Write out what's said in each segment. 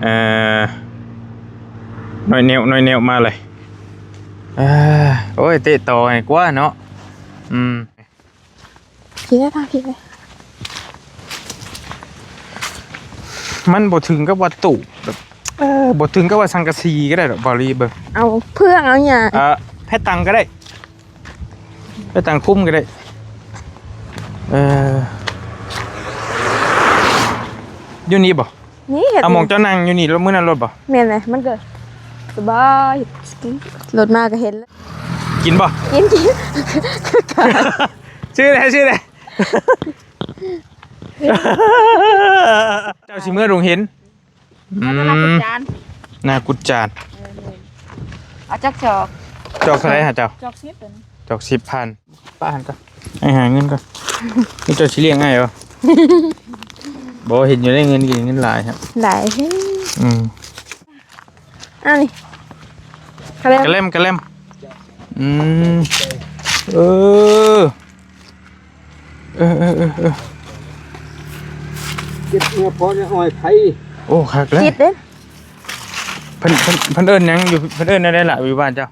ເອີ ໜ້ອຍແນວ ໜ້ອຍແນວມາເລີຍ. ເອີ ໂອ້ຍ ເຕະຕໍ່ໃຫ້ກວ່າເນາະ. ອືມ ພີ້ໄດ້ທາງພີ້ໄດ້. ມັນບໍ່ເຖິງກັບວ່າຕູບແບບ ເອີ ບໍ່ເຖິງກັບວ່າສັງກະສີກໍໄດ້ດອກ ບາວລີເບິ່ງ. ເອົາເຟືອງເອົາຫຍັງ ເອີ ແຜ່ຕັງກໍໄດ້ ແຜ່ຕັງຄຸມກໍໄດ້. ເອີ ຢູ່ນີ້ບໍ່? ນີ້ເຮັດ ເອົາໝ່ອງເຈົ້ານັ່ງຢູ່ນີ້ ລົດມື້ນັ້ນລົດບໍ່? ແມ່ນແຫຼະ ມັນກໍສະບາຍ ລົດມາກໍເຫັນແລ້ວ. ກິນບໍ່? ກິນ ກິນ ຊື້ແດ່ ຊື້ແດ່. ເຈົ້າຊິເມືອດົງເຫັນ. ອືມ ໜ້າກຸດຈານ ເອີ ແມ່ນ. ເອົາຈັກຈອກ? ຈອກເທົ່າໃດຫາເຈົ້າ? ຈອກສິບ ຈອກສິບພັນ. ປ້າຫັ້ນກ່ອນ ອ້າຍຫາເງິນກ່ອນ. ນີ້ເຈົ້າຊິລ້ຽງອ້າຍບໍ່? ບໍ່ ເຫັນຢູ່ໃນເງິນ ກິນເງິນຫຼາຍຄັບ ຫຼາຍ. ອືມ ອັນນີ້ ກະແລັມ ກະແລັມ ກະແລັມ. ອືມ ເອີ ເອີ ເອີ ເອີ ເອີ ເກັບເມື່ອພໍໄດ້ອ້ອຍໄຜ. ໂອ້ ຄັກແລ້ວ ຄິດເດ້. ເພິ່ນ ເພິ່ນ ເພິ່ນເອີ້ນຫຍັງຢູ່ ເພິ່ນເອີ້ນແນວໃດລະ ຢູ່ບ້ານເຈົ້າ?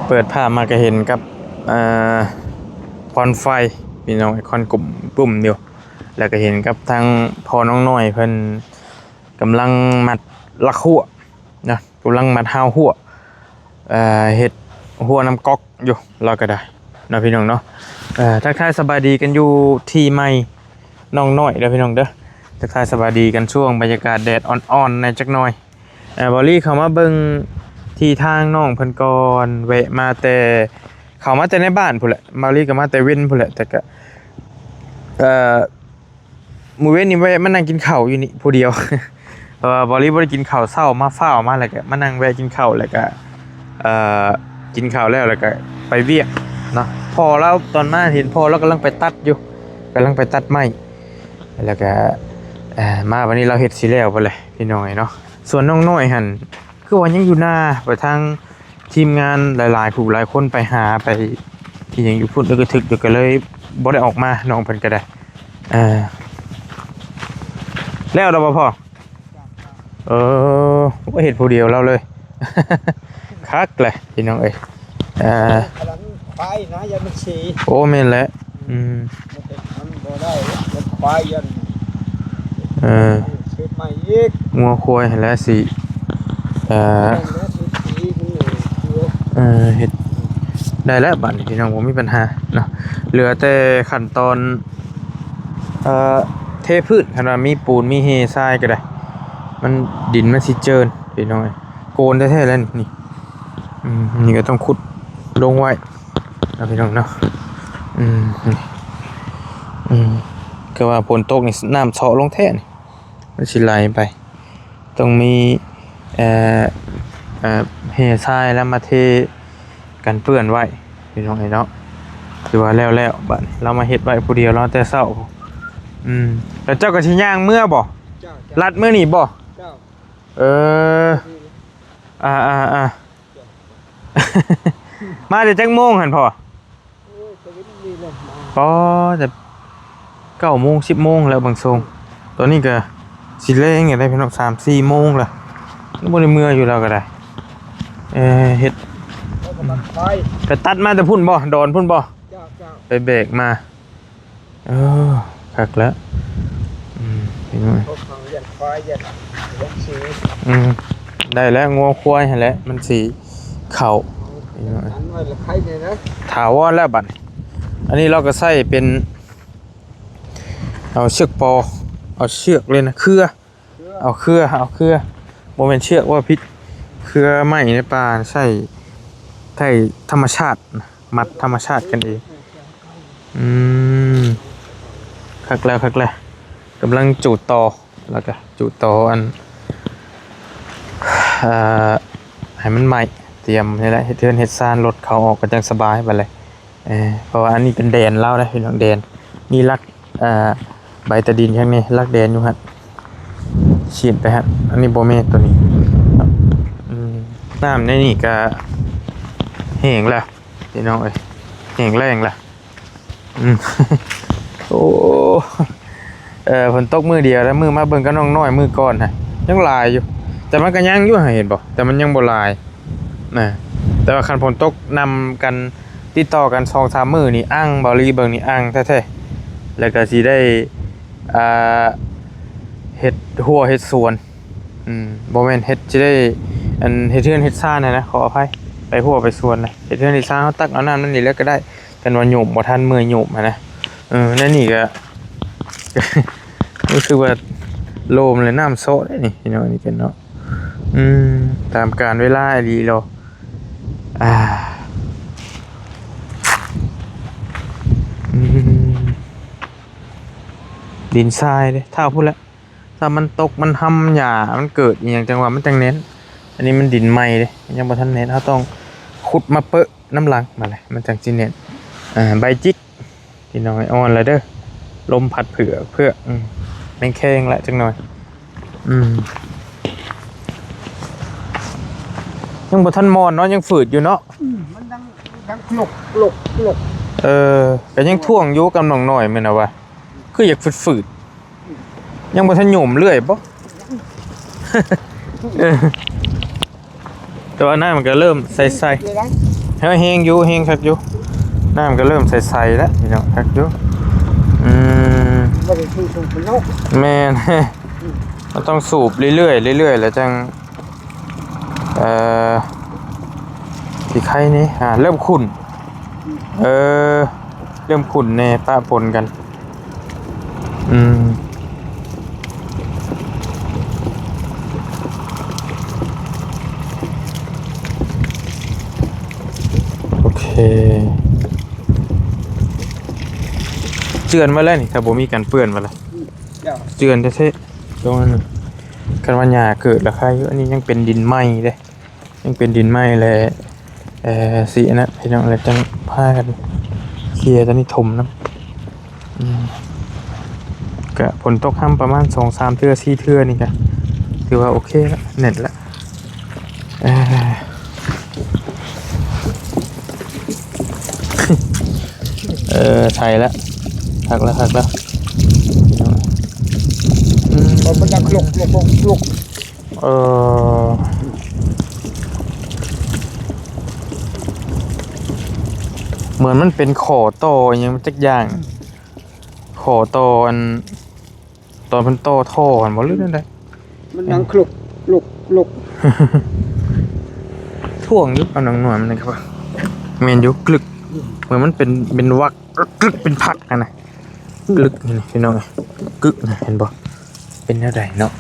ເປີດພາບມາກໍເຫັນກັບ ເອີ ຄວັນໄຟ ພີ່ນ້ອງ ຄວັນກຸ້ມປຸ້ມຢູ່ ແລ້ວກໍເຫັນກັບທາງພໍ່ນ້ອງນ້ອຍເພິ່ນ ກຳລັງມັດລະຂົວນະ ກຳລັງມັດຮາວຮົ້ວ ເຮັດຮົ້ວນ້ຳກັອກຢູ່ ລາວກໍໄດ້ເນາະ ພີ່ນ້ອງເນາະ. ເອີ ທັກທາຍສະບາຍດີກັນຢູ່ທີ່ໃໝ່ນ້ອງນ້ອຍເດີ ພີ່ນ້ອງເດີ. ທັກທາຍສະບາຍດີກັນຊ່ວງບັນຍາກາດແດດອ່ອນໆແດ່ຈັກໜ່ອຍ. ເອີ ບາວລີເຂົ້າມາເບິ່ງທີ່ທາງນ້ອງເພິ່ນກ່ອນ ແວະມາແຕ່ ເຂົ້າມາແຕ່ໃນບ້ານພຸ້ນແຫຼະ ບາວລີກໍມາແຕ່ເວັນພຸ້ນແຫຼະ ແຕ່ກໍ ເອີ ມື້ເວັນນີ້ແວະມານັ່ງກິນເຂົ້າຢູ່ນີ້ຜູ້ດຽວ ເພາະວ່າບາວລີບໍ່ໄດ້ກິນເຂົ້າເຊົ້າ ມາຟ້າວມາ ແລ້ວກໍມານັ່ງແວະກິນເຂົ້າ ແລ້ວກໍ ເອີ ກິນເຂົ້າແລ້ວ ແລ້ວກໍໄປວຽກເນາະ. ພໍ່ລາວ ຕອນມາເຫັນພໍ່ລາວກຳລັງໄປຕັດຢູ່ ກຳລັງໄປຕັດໄມ້ ແລ້ວກໍ ເອີ ມາບັດນີ້ລາວເຮັດຊິແລ້ວພຸ້ນແຫຼະ ພີ່ນ້ອງເອີຍເນາະ. ສ່ວນນ້ອງນ້ອຍຫັ້ນ ຄືວ່າຍັງຢູ່ນາ ໄປທາງທີມງານຫຼາຍໆຜູ້ຫຼາຍຄົນໄປຫາ ໄປອີ່ຫຍັງຢູ່ພຸ້ນ ເອີ ກະທຶກຢູ່ ກໍເລີຍບໍ່ໄດ້ອອກມາ ນ້ອງເພິ່ນກໍໄດ້. ເອີ ແລ້ວລະບໍ່ພໍ່? ເອີ ໂອ້ ເຮັດຜູ້ດຽວລາວເລີຍ ຄັກແຫຼະ ພີ່ນ້ອງເອີຍ. ອ່າ ກຳລັງຄວາຍນະ ຢ້ານມັນສີ. ໂອ້ ແມ່ນແຫຼະ. ອືມ ມັນເຮັດ ມັນບໍ່ໄດ້ ມັນຄວາຍຢ້ານ. ເອີ ຊື້ໃໝ່ອີກ. ງົວຄວາຍຫັ້ນແຫຼະຊິ ເອີ ຊື້ສີມັນຢູ່. ເອີ ເຮັດໄດ້ແລ້ວບັດນີ້ ພີ່ນ້ອງ ບໍ່ມີບັນຫາເນາະ. ເຫຼືອແຕ່ຂັ້ນຕອນ ເອີ ເທພື້ນ ຄັນວ່າມີປູນມີເຮຊາຍກໍໄດ້ ມັນ ດິນມັນຊິເຈີນ ພີ່ນ້ອງເອີຍ. ໂກນແທ້ໆແລ້ວນີ້. ອືມ ນີ້ກໍຕ້ອງຂຸດລົງໄວ້ເນາະ ພີ່ນ້ອງເນາະ. ອືມ ນີ້ ອືມ ຄືວ່າຝົນຕົກນີ້ ນ້ຳເຊາະລົງແທ້ນີ້ ມັນຊິໄຫຼໄປ. ຕ້ອງມີ ເອີ ເອີ ເຮຊາຍແລ້ວມາເທກັນເປື້ອນໄວ້ ພີ່ນ້ອງເອີຍເນາະ. ຖືວ່າແລ້ວໆ ບັດນີ້ລາວມາເຮັດໄວ້ຜູ້ດຽວລາວແຕ່ເຊົ້າ. ອືມ ແລ້ວເຈົ້າກໍຊິຍ່າງເມືອບໍ່? ເຈົ້າ ເຈົ້າ ລັດເມືອນີ້ບໍ່? ເຈົ້າ ເອີ ອ່າໆໆ ມາແຕ່ຈັກໂມງຫັ້ນພໍ່? ໂອ້ຍ ແຕ່ເວັນນີ້ແຫຼະມາ. ອໍ ແຕ່ເກົ້າໂມງ ສິບໂມງແລ້ວບາງຊ່ວງ. ຕອນນີ້ກໍຊິແລງແລ້ວ ພີ່ນ້ອງ ສາມສີ່ໂມງແລ້ວ ຍັງບໍ່ໄດ້ເມືອຢູ່ລາວກໍໄດ້. ເອີ ເຮັດ ໄປຕັດມາແຕ່ພຸ້ນບໍ່? ດອນພຸ້ນບໍ່? ເຈົ້າ ເຈົ້າ ໄປແບກມາ. ເອີ ຄັກແລ້ວ. ອືມ ພີ່ນ້ອງ ພວກເຮົາຢ້ານຄວາຍ ຢ້ານ ຢ້ານສີ. ອືມ ໄດ້ແລ້ວ ງົວຄວາຍຫັ້ນແຫຼະ ມັນຊິເຂົ້າ. ອັນນ້ອຍລະໄຄແດ່ນະ ຖາວອນແລ້ວບັດນີ້. ອັນນີ້ລາວກໍໃຊ້ເປັນ ເອົາເຊືອກປໍ ເອົາເຊືອກເລີຍນະ ເຄືອ ເຄືອ ເອົາເຄືອ ເອົາເຄືອ ບໍ່ແມ່ນເຊືອກ ເວົ້າຜິດ. ເຄືອໄມ້ໃນປ່າໃຊ້ ໃຊ້ທຳມະຊາດນະ ມັດທຳມະຊາດກັນເອງ. ອືມ ຄັກແລ້ວ ຄັກແລ້ວ. ກຳລັງຈູດຕໍ່ ແລ້ວກະຈູດຕໍ່ອັນ ເອີ ໃຫ້ມັນໄໝ້ ຕຽມນີ້ແຫຼະ ເຮັດເຮືອນເຮັດຊານ ລົດເຂົ້າອອກກໍຈັ່ງສະບາຍບັດແຫຼະ. ເອີ ເພາະວ່າອັນນີ້ເປັນແດນລາວເດ້ ພີ່ນ້ອງ ແດນ ມີຫຼັກ ເອີ ໃບຕາດິນຂ້າງນີ້ ລັກແດນຢູ່ຫັ້ນ ສີດໄປຫັ້ນ. ອັນນີ້ບໍ່ແມ່ນໂຕນີ້. ອືມ ນ້ຳໃນນີ້ກະແຫ້ງແລ້ວພີ່ນ້ອງເອີຍ ແຫ້ງແລ້ງແລ້ວ. ອືມ ໂອ້ ເອີ ຝົນຕົກມື້ດຽວ ແລ້ວມື້ມາເບິ່ງກັບນ້ອງນ້ອຍມື້ກ່ອນຫັ້ນ ຍັງຫຼາຍຢູ່ ແຕ່ມັນກໍຍັງຢູ່ຫັ້ນ ເຫັນບໍ່ ແຕ່ມັນຍັງບໍ່ຫຼາຍນະ. ແຕ່ວ່າຄັນຝົນຕົກນຳກັນຕິດຕໍ່ກັນສອງສາມມື້ນີ້ ອັ່ງ ເບົາຫຼີເບິ່ງນີ້ ອັ່ງແທ້ໆ ແລ້ວກໍຊິໄດ້ ອ່າ ເຮັດຮົ້ວເຮັດສວນ. ອືມ ບໍ່ແມ່ນເຮັດ ຊິໄດ້ ອັນ ເຮັດເຮືອນເຮັດຊານຫັ້ນນະ ຂໍອະໄພ ໄປຮົ້ວໄປສວນນະ. ເຮັດເຮືອນເຮັດຊານ ເຮົາຕັກເອົານ້ຳນັ້ນນີ້ແລ້ວກໍໄດ້ ຄັນວ່າໂຍມບໍ່ທັນເມື່ອຍໂຍມຫັ້ນນະ. ເອີ ແນວນີ້ກໍ ຮູ້ສຶກວ່າໂລມແລະ ນ້ຳເຊາະເດ້ນີ້ ພີ່ນ້ອງ ນີ້ກັນເນາະ. ອືມ ຕາມການເວລາອີ່ຫຼີເນາະ. ອ່າ ອືມ ດິນຊາຍເດ້ ຖ້າພຸ້ນແຫຼະ ຖ້າມັນຕົກ ມັນຮຳຫຍ້າ ມັນເກີດອີ່ຫຍັງ ຈັ່ງວ່າມັນຈັ່ງແໜ້ນ. ອັນນີ້ມັນດິນໃໝ່ເດ້ ມັນຍັງບໍ່ທັນແໜ້ນ ເຮົາຕ້ອງຂຸດມາເປິະນຳຫຼັງມາແຫຼະ ມັນຈັ່ງຊິແໜ້ນ. ອ່າ ໃບຈິກ ພີ່ນ້ອງ ອ່ອນແລ້ວເດີ ລົມພັດເຜືອກເຜືອກ. ອືມ ແຂງໆ ລະຈັກໜ່ອຍ. ອືມ ຍັງບໍ່ທັນມ່ອນເນາະ ຍັງຝືດຢູ່ເນາະ. ອືມ ມັນດັງ ດັງກະຫຼົກ ກະຫຼົກ ກະຫຼົກ. ເອີ ກໍຍັງທ້ວງຢູ່ກັບນ້ອງນ້ອຍມື້ນະວ່າ ຄືຢາກຝືດໆ ຍັງບໍ່ທັນໂຍມເລື່ອຍບໍ່? ເອີ ແຕ່ວ່ານ້ຳມັນກໍເລີ່ມໃສໆ ເອີ ແຮງຢູ່ ແຮງຄັກຢູ່ ນ້ຳກໍເລີ່ມໃສໆ ແລ້ວພີ່ນ້ອງ ຄັກຢູ່. ອືມ ບໍ່ໄດ້ຖືສູບເນາະ. ແມ່ນ ມັນຕ້ອງສູບເລື້ອຍໆ ເລື້ອຍໆ ແລ້ວຈັ່ງ ເອີ ຊິໄຄນີ້ ອ່າ ເລີ່ມຂຸ້ນ ເອີ ເລີ່ມຂຸ້ນແດ່ ປະປົນກັນ. ອືມ ໂອເຄ ເຈື່ອນມາແລ້ວນີ້ ຖ້າບໍ່ມີກັນເປື້ອນມາແລ້ວ ເຈື່ອນແທ້ໆ ຕອນນັ້ນ ຄັນວ່າຫຍ້າເກີດລະຄາຢູ່. ອັນນີ້ຍັງເປັນດິນໃໝ່ເດ້ ຍັງເປັນດິນໃໝ່ແຫຼະ ເອີ ຊິອັນນັ້ນພີ່ນ້ອງ ແລ້ວຈັ່ງພາກັນເຄຍຕົວນີ້ຖົມນຳ. ອືມ ກະຝົນຕົກຮຳປະມານສອງສາມເທື່ອ ສີ່ເທື່ອນີ້ກະຖືວ່າໂອເຄລະ ແໜ້ນລະ. ເອີ ເອີ ໃສ່ລະ ຄັກລະ ຄັກລະ. ອືມ ມັນດັງກະຫຼົກ ກະຫຼົກ ກະຫຼົກ. ເອີ ເໝືອນມັນເປັນຂໍ້ຕໍ່ຫຍັງຈັກຢ່າງ ຂໍ້ຕໍ່ອັນ ຕອນເພິ່ນຕໍ່ທໍ່ຫັ້ນບໍ່ ຫຼືແນວໃດ? ມັນດັງກະຫຼົກ ກະຫຼົກ ກະຫຼົກ. ທ້ວງຢູ່ ເອົາໜັງໜວນມັນນີ້ຄັບ ແມ່ນຢູ່ ກະລຶກ ເໝືອນມັນເປັນ ເປັນວັກ ກຶກ ເປັນພັກຫັ້ນນະ ກຶກນີ້ພີ່ນ້ອງ ກຶກນະ ເຫັນບໍ່ ເປັນແນວໃດເນາະ.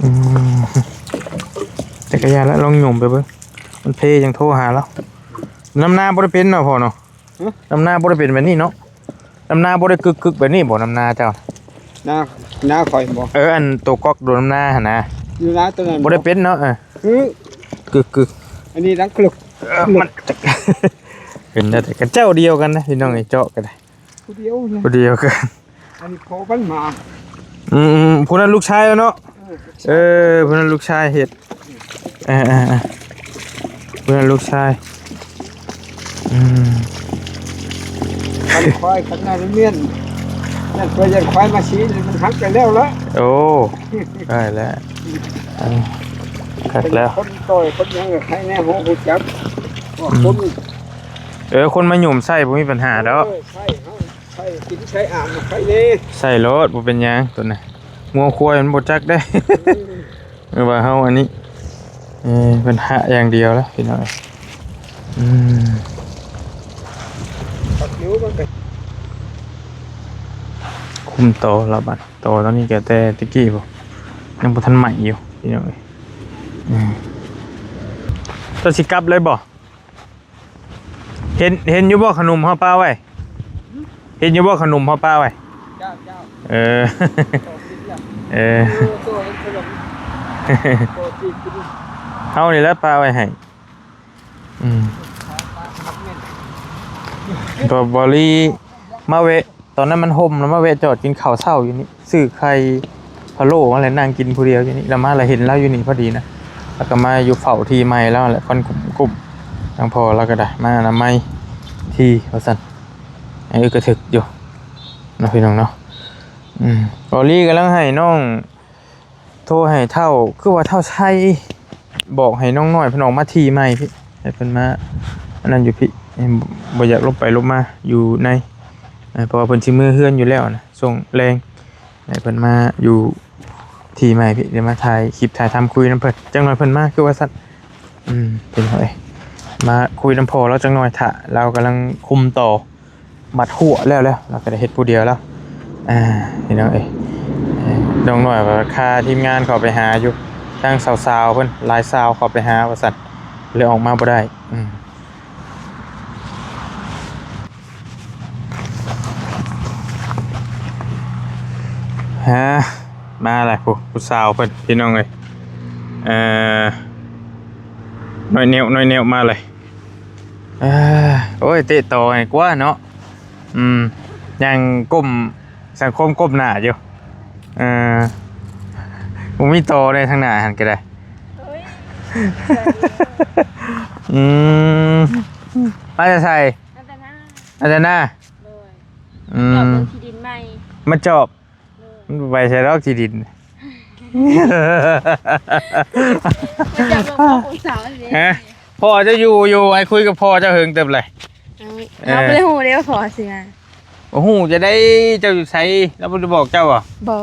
ອືມ ແຕ່ກະຢ່າລະ ລອງຫຍຸມໄປເບິ່ງ ມັນເພຈັ່ງໂທຫາລາວ. ນຳນາບໍ່ໄດ້ເປັນເນາະພໍ່ເນາະ? ຫຶ? ນຳນາບໍ່ໄດ້ເປັນແບບນີ້ເນາະ? ນຳນາບໍ່ໄດ້ກຶກໆແບບນີ້ບໍ່ ນຳນາເຈົ້າ? ນາ ນາຂ້ອຍບໍ່? ເອີ ອັນໂຕກອກໂດນນຳນາຫັ້ນນະ ຢູ່ນາໂຕນັ້ນ ບໍ່ໄດ້ເປັນເນາະ? ເອີ ກຶກ ກຶກ ອັນນີ້ດັງກະລຶກ ເອີ ກຶກ ມັນ ເປັນໄດ້ ກະເຈົ້າດຽວກັນນະພີ່ນ້ອງ ໄອ້ເຈາະກໍໄດ້ ຜູ້ດຽວນະ ຜູ້ດຽວກັນ. ອັນນີ້ພໍ່ມັນມາ ອືມ ຜູ້ນັ້ນລູກຊາຍແລ້ວເນາະ? ເອີ ເອີ ຜູ້ນັ້ນລູກຊາຍເຮັດ ເອີ ເອີ ເອີ ເພື່ອນລູກຊາຍ. ອືມ ຄັນຄວາຍ ຄັນນາຍມັນມ້ຽນ ຢ້ານຄວາຍ ຢ້ານຄວາຍມາຊີ້ ມັນຫັກໄປແລ້ວລະ. ໂອ້ ໄດ້ແລ້ວ ເອີ ຄັກແລ້ວ ຄົນຕ່ອຍ ຄົນຫຍັງກໍໃຄແນ່ ຮູ້ ຮູ້ຈັກ ອືມ ຄົນ ເອີ ຄົນມາຫຍຸມໃສ່ບໍ່ມີບັນຫາດອກ. ເອີ ໃສ່ເຮົາ ໃສ່ກິນໃສ່ອາບໃຫ້ແດ່ ໃສ່ໂລດ ບໍ່ເປັນຫຍັງໂຕນັ້ນ ງົວຄວາຍມັນບໍ່ຈັກເດ້. ອືມ ເອີ ວ່າເຮົາອັນນີ້ ເອີ ເປັນພະຢ່າງດຽວແລ້ວພີ່ນ້ອງ. ອືມ ຄຸມຕໍ່ລະບາດ ຕໍ່ຕອນນີ້ກໍແຕ່ຕະກີ້ພຸ້ນ ຍັງບໍ່ທັນໄໝ້ຢູ່ພີ່ນ້ອງເອີຍ. ອືມ ເຈົ້າຊິກັບເລີຍບໍ່? ເຫັນ ເຫັນຢູ່ບໍ່ຂະໜົມເຮົາປະໄວ້? ເຫັນຢູ່ບໍ່ຂະໜົມເຮົາປະໄວ້? ເຈົ້າ ເຈົ້າ ເອີ ເອີ ເອີ ໂຕເຫັນຂະໜົມ ໂຕກິນ ເຮົານີ້ແຫຼະປະໄວ້ໃຫ້. ອືມ ບໍ່ ບໍ່ລີມາແວະ ຕອນນັ້ນມັນຮົ່ມ ແລ້ວມາແວະຈອດກິນເຂົ້າເຊົ້າຢູ່ນີ້ ຊື້ໄຂ່ພະໂລ້ມາ ແລ້ວນັ່ງກິນຜູ້ດຽວຢູ່ນີ້ ແລ້ວມາແລ້ວເຫັນລາວຢູ່ນີ້ພໍດີນະ ແລ້ວກໍມາຢູ່ເຝົ້າທີ່ໃໝ່ລາວແຫຼະ ຄວັນທາງພໍ່ລາວກໍໄດ້ມາອະນາໄມທີ່ວ່າຊັ້ນ ເອີ ກະຖືກຢູ່ເນາະ ພີ່ນ້ອງເນາະ. ອືມ ເກົາຫຼີກຳລັງໃຫ້ນ້ອງ ໂທໃຫ້ເຖົ້າ ຄືວ່າເຖົ້າໄຊບອກໃຫ້ນ້ອງນ້ອຍເພິ່ນອອກມາທີ່ໃໝ່ພີ້ ໃຫ້ເພິ່ນມາອັນນັ້ນຢູ່ພີ້ ບໍ່ຢາກລົບໄປລົບມາຢູ່ໃນ ເພາະວ່າເພິ່ນຊິເມືອເຮືອນຢູ່ແລ້ວນະ ຊ່ວງແລງ ໃຫ້ເພິ່ນມາຢູ່ທີ່ໃໝ່ພີ້ ໄດ້ມາຖ່າຍຄລິບຖ່າຍທຳຄຸຍນຳເພິ່ນ ຈັກໜ່ອຍເພິ່ນມາ ຄືວ່າຊັ້ນ. ອືມ ເປັນຫຍັງເອີຍ ມາຄຸຍນຳພໍ່ລາວຈັກໜ່ອຍ ຖ້າລາວກຳລັງຄຸມຕໍ່ ມັດຮົ້ວແລ້ວ ແລ້ວ ລາວກໍໄດ້ເຮັດຜູ້ດຽວແລ້ວ ອ່າ ພີ່ນ້ອງເອີຍ ນ້ອງນ້ອຍກໍຄາທີມງານເຂົ້າໄປຫາຢູ່ ທາງສາວໆເພິ່ນ ຫຼາຍສາວເຂົ້າໄປຫາວ່າຊັ້ນ ເລີຍອອກມາບໍ່ໄດ້. ອືມ ຮະ ມາແລ້ວ ຜູ້ ຜູ້ສາວເພິ່ນ ພີ່ນ້ອງເອີຍ ເອີ ນ້ອຍແນວ ນ້ອຍແນວມາເລີຍ. ເອີ ໂອ້ຍ ເຕະຕໍ່ໃຫ້ກວ່າເນາະ. ອືມ ຍັງກົ້ມ ສັງຄົມກົ້ມໜ້າຢູ່. ເອີ ບໍ່ມີຕໍ່ໃດທາງໜ້າຫັ້ນກໍໄດ້. ໂອ້ຍ ອືມ ມາແຕ່ໃສ? ມາແຕ່ນາ ມາແຕ່ນາ. ໂດຍ ອືມ ຈອບເບິ່ງທີ່ດິນໃໝ່ ມາຈອບ. ໂດຍ ມັນບໍ່ໄປໃສດອກທີ່ດິນ. ມັນຈະບໍ່ພໍຜູ້ສາວເດ້. ຮະ ພໍ່ເຈົ້າຢູ່ ຢູ່ ອ້າຍຄຸຍກັບພໍ່ເຈົ້າເຫິງເຕີບແລ້ວ. ເອີ ເຮົາບໍ່ໄດ້ຮູ້ເດ້ວ່າພໍ່ຊິມາ. ບໍ່ຮູ້ຈະໄດ້ ເຈົ້າຢູ່ໃສ? ລາວບໍ່ໄດ້ບອກເຈົ້າບໍ? ບໍ່.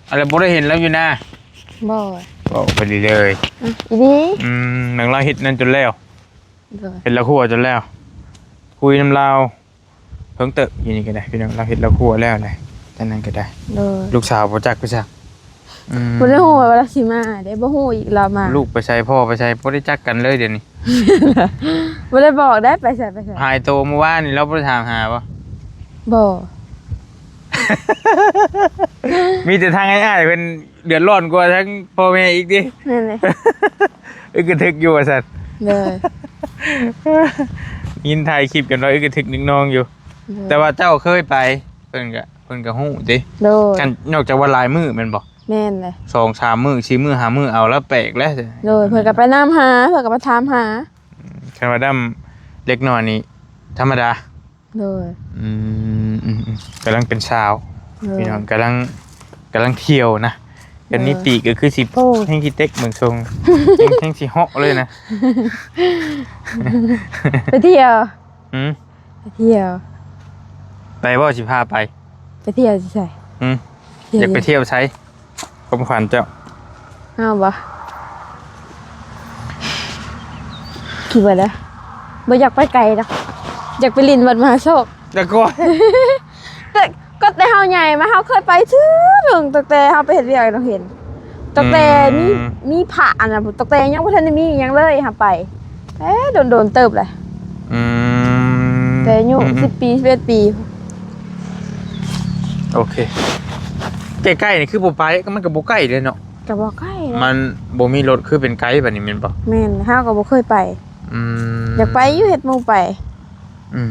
ອາ ແລ້ວບໍ່ໄດ້ເຫັນລາວຢູ່ນາ? ບໍ່. ເວົ້າໄປເລື້ອຍໆ. ອືມ ອີ່ຫຼີ. ອືມ ນາງລາວເຮັດນັ້ນຈົນແລ້ວ. ໂດຍ ເຮັດລາວຄົວຈົນແລ້ວ ຄຸຍນຳລາວ ເພິ່ງເຕີບຢູ່ນີ້ກໍໄດ້ ພີ່ນ້ອງ ລາວເຮັດລາວຄົວແລ້ວແຫຼະ ຈັ່ງນັ້ນກໍໄດ້. ໂດຍ ລູກສາວບໍ່ຈັກໄປຊະ. ອືມ ບໍ່ໄດ້ຮູ້ວ່າລາວຊິມາເດ້ ບໍ່ຮູ້ອີກລາວມາ ລູກໄປໃສ ພໍ່ໄປໃສ ບໍ່ໄດ້ຈັກກັນເລີຍດຽວນີ້. ບໍ່ໄດ້ບອກໄດ້ໄປໃສ ໄປໃສ ຫາຍໂຕມື້ວານນີ້ ລາວບໍ່ໄດ້ຖາມຫາບໍ່? ບໍ່. ມີແຕ່ທາງອ້າຍໆເພິ່ນເດືອດຮ້ອນກວ່າທັງພໍ່ແມ່ອີກຕິ. ແມ່ນເລີຍ. ອຶກກະທຶກຢູ່ວ່າຊັ້ນ. ໂດຍ ຍິນຖ່າຍຄລິບກັນວ່າອຶກກະທຶກນຶກນອງຢູ່. ໂດຍ ແຕ່ວ່າເຈົ້າເຄີຍໄປ ເພິ່ນກະ ເພິ່ນກະຮູ້ຕິ. ໂດຍ ຄັນນອກຈາກວ່າຫຼາຍມື້ແມ່ນບໍ່? ແມ່ນເລີຍ ສອງສາມມື້ ສີ່ມື້ ຫ້າມື້ ເອົາລະແປກແລ້ວ. ໂດຍ ເພິ່ນກະໄປນຳຫາ ເພິ່ນກະມາຖາມຫາ. ອືມ ຄັນວ່າດຳເລັກນ້ອຍນີ້ທຳມະດາ. ໂດຍ ອືມ ອືມ ອືມ ກຳລັງເປັນສາວ. ໂດຍ ພີ່ນ້ອງ ກຳລັງ ກຳລັງທ່ຽວນະ. ໂດຍ ຄັນມີປີກກໍຄືຊິ ໂອ້ ແຮງຊິເຕັກເບິ່ງຊົງ ແຮງ ແຮງຊິເຫາະເລີຍນະ. ໄປທ່ຽວ. ຫືມ? ໄປທ່ຽວ. ໄປບໍ່ ຊິພາໄປ? ໄປທ່ຽວຊິໃສ? ຫືມ? ຢາກໄປທ່ຽວໃສ? ຄວາມຝັນເຈົ້າ. ເອົາບໍ່? ຄິດວ່າໄດ? ບໍ່ຢາກໄປໄກດອກ ຢາກໄປຫຼິ້ນວັດມະຫາໂຊກ. ແລ້ວກໍ ແຕ່ ກໍແຕ່ເຮົາໃຫຍ່ມາ ເຮົາເຄີຍໄປເທື່ອໜຶ່ງ ຕັ້ງແຕ່ເຮົາໄປເຮັດວຽກໃນໂຮງຮຽນ ຕັ້ງແຕ່ມີ ອືມ ມີພະອັນນັ້ນ ຕັ້ງແຕ່ຍັງບໍ່ທັນໄດ້ມີຫຍັງເລີຍ ເຮົາໄປ ແຕ່ດົນໆເຕີບແຫຼະ. ອືມ ແຕ່ອາຍຸ ອືມໆ ສິບປີ ສິບເອັດປີ. ໂອເຄ ໃກ້ໆນີ້ຄືບໍ່ໄປ ກໍມັນກໍບໍ່ໃກ້ເດ້ເນາະ. ກໍບໍ່ໃກ້ ມັນບໍ່ມີລົດ ຄືເປັນໄກບາດນີ້ແມ່ນບໍ່? ແມ່ນ ເຮົາກໍບໍ່ເຄີຍໄປ. ອືມ ຢາກໄປຢູ່ ເຮັດໝູ່ໄປ. ອືມ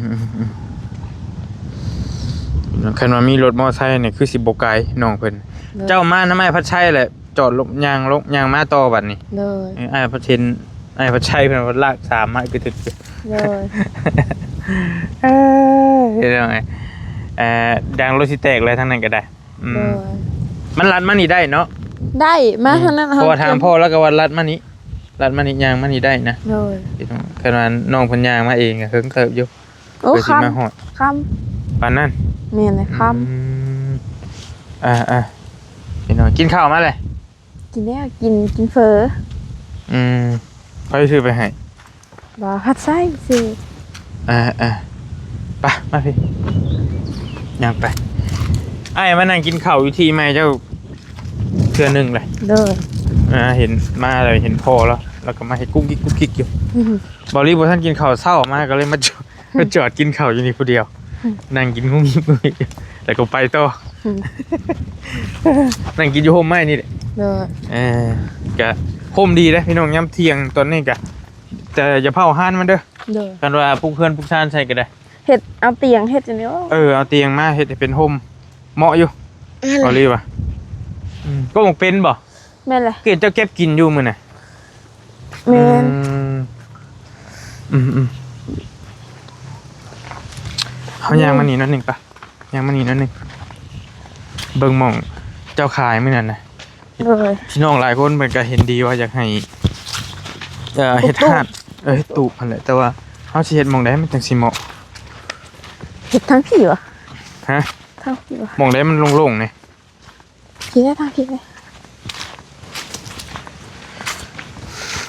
ໆໆ ຄັນວ່າມີລົດມໍໄຊນີ້ຄືຊິບໍ່ໄກນ້ອງເພິ່ນ. ໂດຍ ເຈົ້າມານຳອ້າຍພັດໄຊແຫຼະ ຈອດລົງ ຍ່າງລົງ ຍ່າງມາຕໍ່ບາດນີ້. ໂດຍ ເອີ ອ້າຍພັດເຫັນ ອ້າຍພັດໄຊເພິ່ນວ່າລາກສາມມາຄືຖືກ. ໂດຍ ເອີ ເຮັດຈັ່ງໃດ ເອີ ຢາງລົດຊິແຕກແລ້ວທາງນັ້ນກໍໄດ້. ອືມ ໂດຍ ມັນລັດມານີ້ໄດ້ເນາະ? ໄດ້ ມາ ອືມ ທາງນັ້ນ ເພາະວ່າຖາມພໍ່ລາວກໍວ່າລັດມານີ້ ລັດມານີ້ ຍ່າງມານີ້ໄດ້ນະ. ໂດຍ ຄັນວ່ານ້ອງເພິ່ນຍ່າງມາເອງກໍເຫິງເຕີບຢູ່. ໂອ້ ຄ່ຳ ມາຮອດ ຄ່ຳ ປານນັ້ນ. ແມ່ນແຫຼະ ຄ່ຳ. ອືມ ອ່າໆ ພີ່ນ້ອງ ກິນເຂົ້າມາແລ້ວ? ກິນແລ້ວ ກິນ ກິນເຝີ. ອືມ ໃຜຊື້ໄປໃຫ້? ບໍ່ ພັດໄຊຊື້. ເອີໆ ໄປ ມາພີ້ ຍ່າງໄປ. ອ້າຍມານັ່ງກິນເຂົ້າຢູ່ທີ່ໃໝ່ເຈົ້າເທື່ອໜຶ່ງແຫຼະ. ໂດຍ ອ່າ ເຫັນມາແລ້ວ ເຫັນພໍ່ລາວ ລາວກໍມາເຮັດກຸກກິກກຸກກິກຢູ່. ອືຮຶ ເບົາລີບໍ່ທັນກິນເຂົ້າເຊົ້າມາ ກໍເລີຍມາຈອດ ມາຈອດກິນເຂົ້າຢູ່ນີ້ຜູ້ດຽວ. ອືມ ນັ່ງກິນງຸ້ງງິບງຸ້ງງິບ ແລ້ວກໍໄປຕໍ່. ອືມ ນັ່ງກິນຢູ່ຮົ່ມໄມ້ນີ້ແຫຼະ. ໂດຍ ເອີ ກະຮົ່ມດີເດ້ພີ່ນ້ອງ ຍາມທ່ຽງຕອນນີ້ກະ ແຕ່ຢ່າເຜົາຮ້ານມັນເດີ. ໂດຍ ຄັນວ່າປຸກເຮືອນປຸກຊານໃສ່ກໍໄດ້. ເຮັດເອົາຕຽງເຮັດຈັ່ງນີ້. ເອີ ເອົາຕຽງມາເຮັດໃຫ້ເປັນຮົ່ມ ເໝາະຢູ່. ແມ່ນແຫຼະ ເອົາລີວ່າ. ອືມ ກໍໝາກເປັນບໍ່? ແມ່ນແຫຼະ. ຄືເຈົ້າເກັບກິນຢູ່ມື້ນະ. ແມ່ນ. ອືມ ອືມໆ ເຮົາຍ່າງມານີ້ໜ້ອຍໜຶ່ງປະ. ຍ່າງມານີ້ໜ້ອຍໜຶ່ງ ເບິ່ງໝ່ອງເຈົ້າຂາຍມື້ນັ້ນນະ. ໂດຍ. ພີ່ນ້ອງຫຼາຍຄົນເພິ່ນກໍເຫັນດີວ່າຢາກໃຫ້ ເອີ ເຮັດ ເຮັດຕູບ ຮ້ານ ເອີ ເຮັດຕູບຫັ້ນແຫຼະ ແຕ່ວ່າເຮົາຊິເຮັດໝ່ອງໃດມັນຈັ່ງຊິເໝາະ? ເຮັດທາງພີ້ຫວາ? ຮະ? ທາງພີ້ຫວາ? ໝ່ອງໃດມັນໂລ່ງໆນີ້? ພີ້ເດ້ ທາງພີ້ເດ້.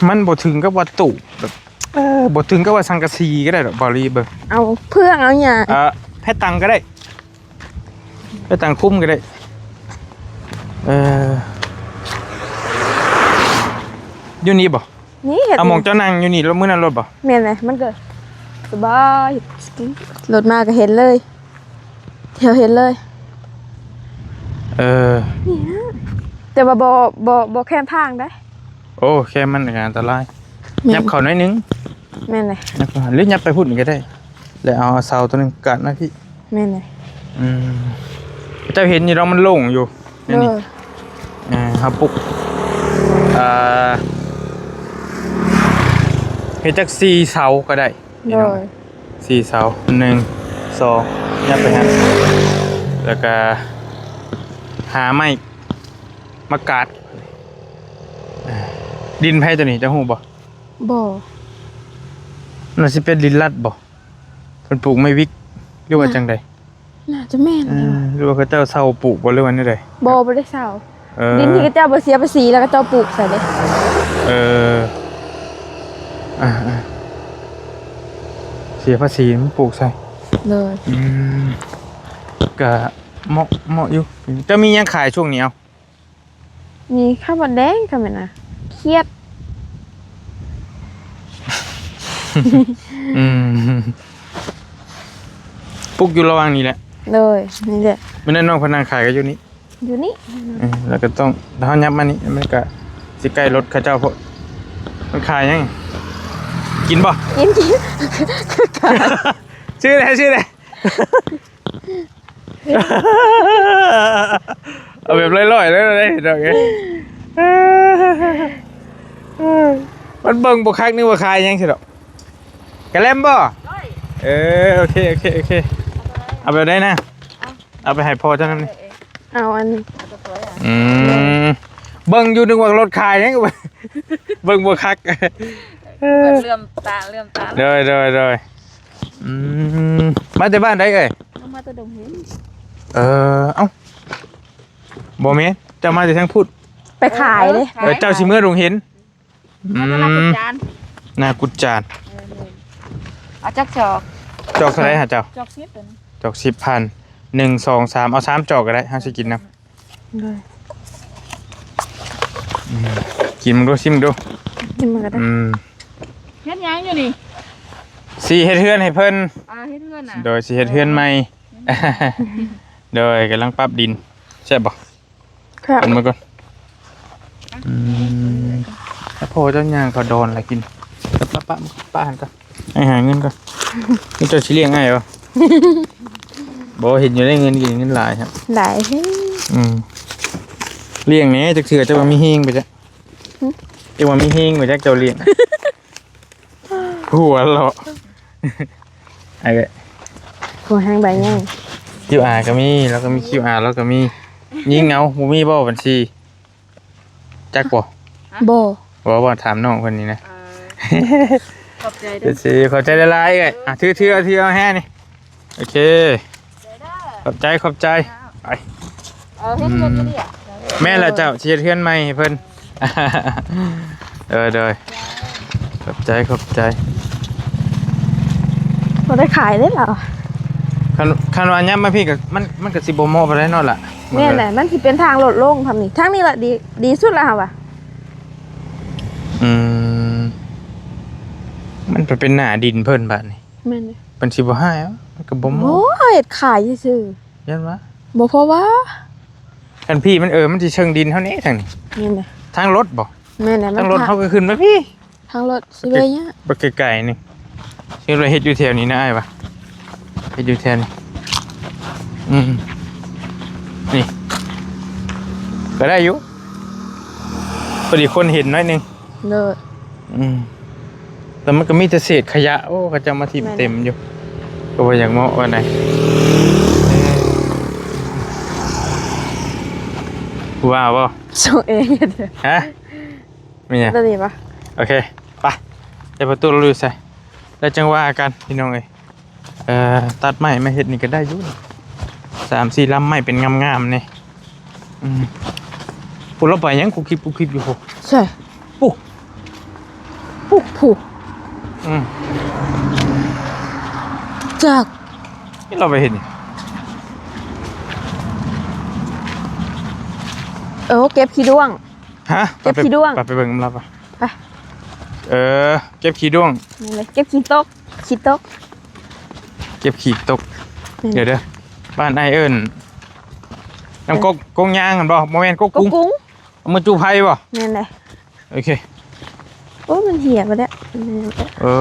ມັນບໍ່ເຖິງກັບວ່າຕູບແບບ ເອີ ບໍ່ເຖິງກັບວ່າສັງກະສີກໍໄດ້ດອກ ເບົາລີເບິ່ງ. ເອົາເຟືອງເອົາຫຍັງ ເອີ ແຜ່ຕັງກໍໄດ້ ແຜ່ຕັງຄຸມກໍໄດ້. ເອີ ຢູ່ນີ້ບໍ່? ນີ້ເຮັດ ເອົາໝ່ອງເຈົ້ານັ່ງຢູ່ນີ້ ລົດມື້ນັ້ນລົດບໍ່? ແມ່ນແຫຼະ ມັນກໍສະບາຍ ລົດມາກໍເຫັນເລີຍ. ແຖວເຫັນເລີຍ. ເອີ ນີ້ນະ ແຕ່ວ່າບໍ່ ບໍ່ ບໍ່ແຄມທາງໃດ. ໂອ້ ແຄມມັນກໍອັນຕະລາຍ. ແມ່ນ. ຫຍັບເຂົ້າໜ້ອຍໜຶ່ງ. ແມ່ນເລີຍ. ຫຍັບເຂົ້າ ຫຼືຫຍັບໄປພຸ້ນກໍໄດ້ ແລ້ວເອົາເສົາຕົວໜຶ່ງກັນມາພີ້. ແມ່ນເລີຍ. ອືມ ເຈົ້າເຫັນຢູ່ດອກ ມັນໂລ່ງຢູ່. ໂດຍ. ເອີ ເຮົາປຸກ ເອີ ເຮັດຈັກສີ່ເສົາກໍໄດ້. ໂດຍ. ສີ່ເສົາ ໜຶ່ງ ສອງ ຫຍັບໄປຫັ້ນ ແລ້ວກະຫາໄມ້ມາກາດ. ດິນໃຜໂຕນີ້ ເຈົ້າຮູ້ບໍ່? ບໍ່. ໜ້າຊິເປັນດິນລັດບໍ່? ເພິ່ນປູກໄມ້ວິກ ຫຼືວ່າຈັ່ງໃດ? ໜ້າຈະແມ່ນ. ເອີ ຫຼືວ່າເຂົາເຈົ້າເຊົ່າປູກບໍ່ ຫຼືວ່າແນວໃດ? ບໍ່ ບໍ່ໄດ້ເຊົ່າ. ເອີ ດິນທີ່ເຂົາເຈົ້າບໍ່ເສຍພາສີ ແລ້ວເຂົາເຈົ້າປູກໃສ່ເດ້. ເອີ ອ່າໆ ເສຍພາສີມັນປູກໃສ່. ໂດຍ. ອືມ ກະເໝາະ ເໝາະຢູ່. ເຈົ້າມີຫຍັງຂາຍຊ່ວງນີ້ເອົາ? ມີໄຂ່ມົດແດງ ກໍແມ່ນນະ ຂຽດ. ອືມ ປຸກຢູ່ລະຫວ່າງນີ້ແຫຼະ. ໂດຍ ນີ້ແຫຼະ. ມື້ນັ້ນນ້ອງເພິ່ນນັ່ງຂາຍກໍຢູ່ນີ້. ຢູ່ນີ້. ເອີ ແລ້ວກໍຕ້ອງ ຖ້າເຮົາຫຍັບມານີ້ ມັນກໍຊິໃກ້ລົດເຂົາເຈົ້າໂພດ. ມັນຂາຍຫຍັງ? ກິນບໍ່? ກິນ ກິນ. ຊື້ແດ່ ຊື້ແດ່. ເອົາແບບລອຍໆເລີຍເນາະ ພີ່ນ້ອງເອີຍ. ມັນເບິ່ງບໍ່ຄັກ ນຶກວ່າຂາຍຫຍັງຊີ້ດອກ. ກະແລັມບໍ່? ເອີ ໂອເຄ ໂອເຄ ໂອເຄ. ເອົາແບບໃດນະ? ເອົາໄປໃຫ້ພໍ່ເຈົ້ານຳນີ້. ເອົາອັນ ອືມ ເບິ່ງຢູ່ ນຶກວ່າລົດຂາຍຫຍັງ ເບິ່ງບໍ່ຄັກ. ເຫຼືອມຕາ ເຫຼືອມຕາ. ໂດຍ ໂດຍ ໂດຍ. ອືມ ມາແຕ່ບ້ານໃດເອີຍ? ເຮົາມາແຕ່ດົງເຫັນ. ເອີ ເອົ້າ ບໍ່ແມ່ນ ເຈົ້າມາແຕ່ທາງພຸ້ນ. ໄປຂາຍເດ້. ເອີ ເຈົ້າຊິເມືອດົງເຫັນ. ອືມ ມາແຕ່ນາກຸດຈານ. ນາກຸດຈານ. ເອີ ເອົາຈັກຈອກ? ຈອກເທົ່າໃດຫາເຈົ້າ? ຈອກສິບ ຈອກສິບພັນ. ໜຶ່ງ ສອງ ສາມ ເອົາສາມຈອກກໍໄດ້ ເຮົາຊິກິນນຳ. ໂດຍ. ອືມ ກິນເບິ່ງດູ ຊີມເບິ່ງດູ. ຊີມເບິ່ງກໍໄດ້. ອືມ ເຮັດຫຍັງຢູ່ນີ້? ຊິເຮັດເຮືອນໃຫ້ເພິ່ນ. ອ່າ ເຮັດເຮືອນນະ. ໂດຍ ຊິເຮັດເຮືອນໃໝ່. ເອີ ໂດຍ ກຳລັງປັບດິນ. ແຊບບໍ່? ແຊບ. ເອົາມາກ່ອນ. ອືມ ແລ້ວພໍ່ເຈົ້າຍ່າງເຂົ້າດອນລະກິນ. ປະ ປະ ປະ ປະຫັ້ນກ່ອນ. ອ້າຍຫາເງິນກ່ອນ. ເຈົ້າຊິລ້ຽງອ້າຍບໍ່? ບໍ່ ເຫັນຢູ່ໄດ້ເງິນກິນ ເງິນຫຼາຍຄັບ. ຫຼາຍ. ອືມ ລ້ຽງແດ່ ຈັກເທື່ອເຈົ້າວ່າມີແຮງໄປຈັກ. ຫຶ? ເຈົ້າວ່າມີແຮງໄປຈັກ ເຈົ້າລ້ຽງ. ຫົວເລາະ. ໄອ້ເອີຍ ຫົວແຮງໃບໃຫຍ່. ຄິວອາກໍມີ ລາວກໍມີຄິວອາ ລາວກໍມີ. ຍິງເອົາ ບໍ່ມີບໍ່ບັນຊີ? ຈັກບໍ່? ບໍ່. ບໍ່ ບໍ່ ຖາມນ້ອງເພິ່ນນີ້ນະ. ເອີ ຂອບໃຈເດີ. ເອີ ຂອບໃຈຫຼາຍໆເອີຍ. ອ່ະ ຖື ຖືເອົາ ຖືເອົາແຮນີ້. ໂອເຄ ຂອບໃຈ ຂອບໃຈ. ໄປ. ເອີ ເຮັດເຮືອນຢູ່ນີ້. ອືມ ແມ່ນລະເຈົ້າ ຊິເຮັດເຮືອນໃໝ່ໃຫ້ເພິ່ນ. ເອີ ໂດຍ ຂອບໃຈ ຂອບໃຈ. ບໍ່ໄດ້ຂາຍເດ້ລາວ. ຄັນ ຄັນວ່າຫຍັບມາພີ້ກໍ ມັນ ມັນກໍຊິບໍ່ເໝາະປານໃດເນາະລະ. ແມ່ນແຫຼະ ມັນຊິເປັນທາງລົດລົງທາງນີ້ ທາງນີ້ລະດີ ດີສຸດລະເຮົາວ່າ. ອືມ ມັນໄປເປັນໜ້າດິນເພິ່ນບາດນີ້. ແມ່ນເດ້. ເພິ່ນຊິບໍ່ໃຫ້ເອົາ ມັນກໍບໍ່ເໝາະ. ໂອ້ຍ ເຮັດຂາຍຊື່ໆ. ຢ້ານວ່າ ບໍ່ພໍວ່າ. ຄັນພີ້ມັນ ເອີ ມັນຊິເຊີງດິນເຮົານີ້ທາງນີ້. ແມ່ນເດ້. ທາງລົດບໍ່? ແມ່ນແຫຼະ. ທາງລົດເຮົາກໍຂຶ້ນມາພີ້. ທາງລົດຊິໄປຍາກ ໄປໄກໆນີ້. ຊິໄປເຮັດຢູ່ແຖວນີ້ນະອ້າຍວ່າ. ເຮັດຢູ່ແຖວນີ້. ອືມ ນີ້ ກໍໄດ້ຢູ່ ພໍດີຄົນເຫັນໜ້ອຍໜຶ່ງ. ເດີ. ອືມ ແຕ່ມັນກໍມີແຕ່ເສດຂະຫຍະ. ໂອ້ ເຂົາເຈົ້າມາຖິ້ມເຕັມຢູ່. ແມ່ນ. ກໍບໍ່ຢາກເໝາະປານໃດ. ເອີ ວ່າບໍ່? ສົ່ງເອງເຮັດເດີ. ຮະ? ມີຫຍັງ? ຕົວນີ້ປະ? ໂອເຄ ໄປ. ແຕ່ປະຕູລາວຢູ່ໃສ? ແລ້ວຈັ່ງວ່າກັນ ພີ່ນ້ອງເອີຍ. ເອີ ຕັດໄມ້ມາເຮັດນີ້ກໍໄດ້ຢູ່ ສາມສີ່ລຳໄມ້ເປັນງາມໆນີ້. ອືມ ພຸ້ນລາວໄປຫຍັງກຸບກິບກຸບກິບຢູ່ພຸ້ນ. ໃຊ່ ປຸ ປຸ ພຸ້ນ. ອືມ ຈັກ ນີ້ລາວໄປເຮັດຫຍັງ? ເອີ ເກັບຂີ້ດ້ວງ. ຮະ? ເກັບຂີ້ດ້ວງ. ໄປ ໄປເບິ່ງນຳລາວປະ. ໄປ. ເອີ ເກັບຂີ້ດ້ວງ. ນັ້ນແຫຼະ ເກັບຂີ້ຕົກ ຂີ້ຕົກ ເກັບຂີ້ຕົກ. ແມ່ນ. ດຽວເດີ ບ້ານອ້າຍເອີ້ນ ນ້ຳກົກ ກົກຍາງຫັ້ນບໍ່? ບໍ່ແມ່ນ ກົກກຸງ ກົກກຸງ. ເອົາມາຈູ່ໄຟບໍ່? ແມ່ນແຫຼະ. ໂອເຄ. ໂອ້ ມັນເຫຍໄປແລ້ວ. ເອີ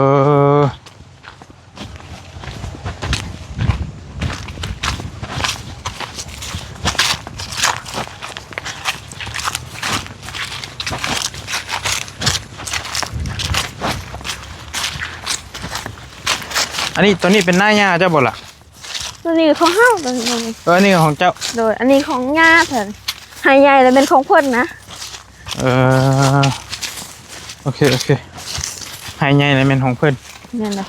ອັນນີ້ ຕົວນີ້ເປັນນາຫຍ້າເຈົ້າບໍ່ລະ? ຕົວນີ້ຂອງເຮົາ ຕົວນີ້ຂອງ ເອີ ອັນນີ້ຂອງເຈົ້າ. ໂດຍ ອັນນີ້ຂອງຍ່າເພິ່ນ. ໄຮ່ໃຫຍ່ລະແມ່ນຂອງເພິ່ນນະ. ເອີ ໂອເຄ ໂອເຄ ໄຮ່ໃຫຍ່ລະແມ່ນຂອງເພິ່ນ. ແມ່ນແຫຼະ.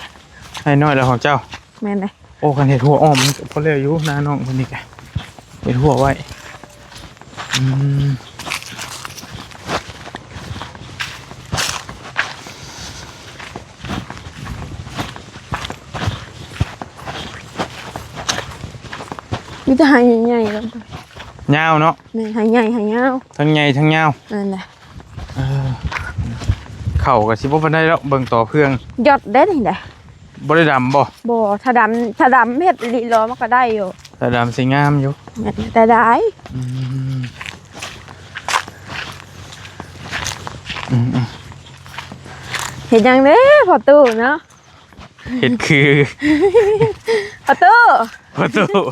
ໄຮ່ນ້ອຍລະຂອງເຈົ້າ. ແມ່ນແຫຼະ. ໂອ້ ຄັນເຮັດຮົ້ວອ້ອມມັນກໍພໍແລ້ວຢູ່ ນານ້ອງເພິ່ນນີ້ກະເຮັດຮົ້ວໄວ້. ອືມ ມີແຕ່ໄຮ່ໃຫຍ່ໆ ຍາວເນາະ. ແມ່ນ ໄຮ່ໃຫຍ່ໄຮ່ຍາວ ທັງໃຫຍ່ທັງຍາວ. ແມ່ນແຫຼະ. ເອີ ເຂົ້າກໍຊິບໍ່ປານໃດດອກ ເບິ່ງຕໍ່ເພື່ອງ. ຢອດໄດ້ນີ້ນະ. ບໍ່ໄດ້ດຳບໍ່? ບໍ່ ຖ້າດຳ ຖ້າດຳເຮັດອີ່ຫຼີລໍມັນກໍໄດ້ຢູ່. ຖ້າດຳຊິງາມຢູ່. ແມ່ນ ແຕ່ໄດ້. ອືມ ອືມໆ ເຮັດຫຍັງເດ້ພໍ່ຕູ້ເນາະ? ເຮັດຄື ພໍ່ຕູ້ ພໍ່ຕູ້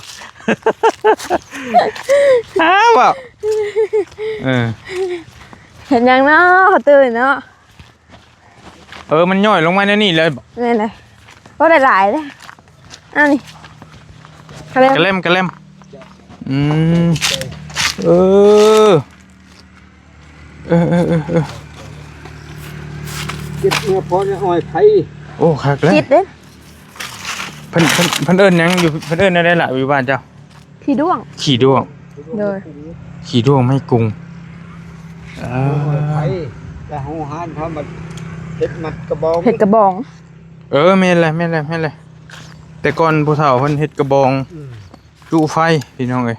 ຫາເວົ້າ. ເອີ ເຮັດຫຍັງເນາະພໍ່ຕູ້ເນາະ? ເອີ ມັນຍ້ອຍລົງມາແນວນີ້ເລີຍ. ແມ່ນເລີຍ. ໂອ້ ໄດ້ຫຼາຍເດ້. ອັນນີ້ ກະແລັມ ກະແລັມ ກະແລັມ. ອືມ ເອີ ເອີ ເອີ ເອີ ເອີ ເກັບເມື່ອພໍໄດ້ອ້ອຍໄຜ. ໂອ້ ຄັກແລ້ວ ຕິດເດ້. ເພິ່ນ ເພິ່ນ ເພິ່ນເອີ້ນຫຍັງຢູ່ ເພິ່ນເອີ້ນແນວໃດລະ ຢູ່ບ້ານເຈົ້າ? ຂີ້ດ້ວງ ຂີ້ດ້ວງ. ໂດຍ ຂີ້ດ້ວງໄມ້ກຸງ. ເອີ ໄປແຕ່ໂຮງຮານເຮົາມັນເຮັດມັດກະບອງ ເຮັດກະບອງ. ເອີ ແມ່ນແຫຼະ ແມ່ນແຫຼະ ແມ່ນແຫຼະ. ແຕ່ກ່ອນຜູ້ເຖົ້າເພິ່ນເຮັດກະບອງ ອືມ ຈຸໄຟ ພີ່ນ້ອງເອີຍ.